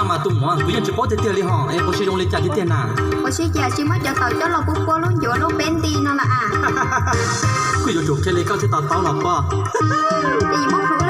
Mas tus muam, kuv yeej tsis paub tiag tiag li hos, es puas sib zoo li cas tiag tiag na? Puas sib cas tsis muab cov taum coj los pub puab lub ncuav lub peb nti no lawm a? Kuj yuav tsum qhia li koj thiaj to taub los pob. Ces muab plhws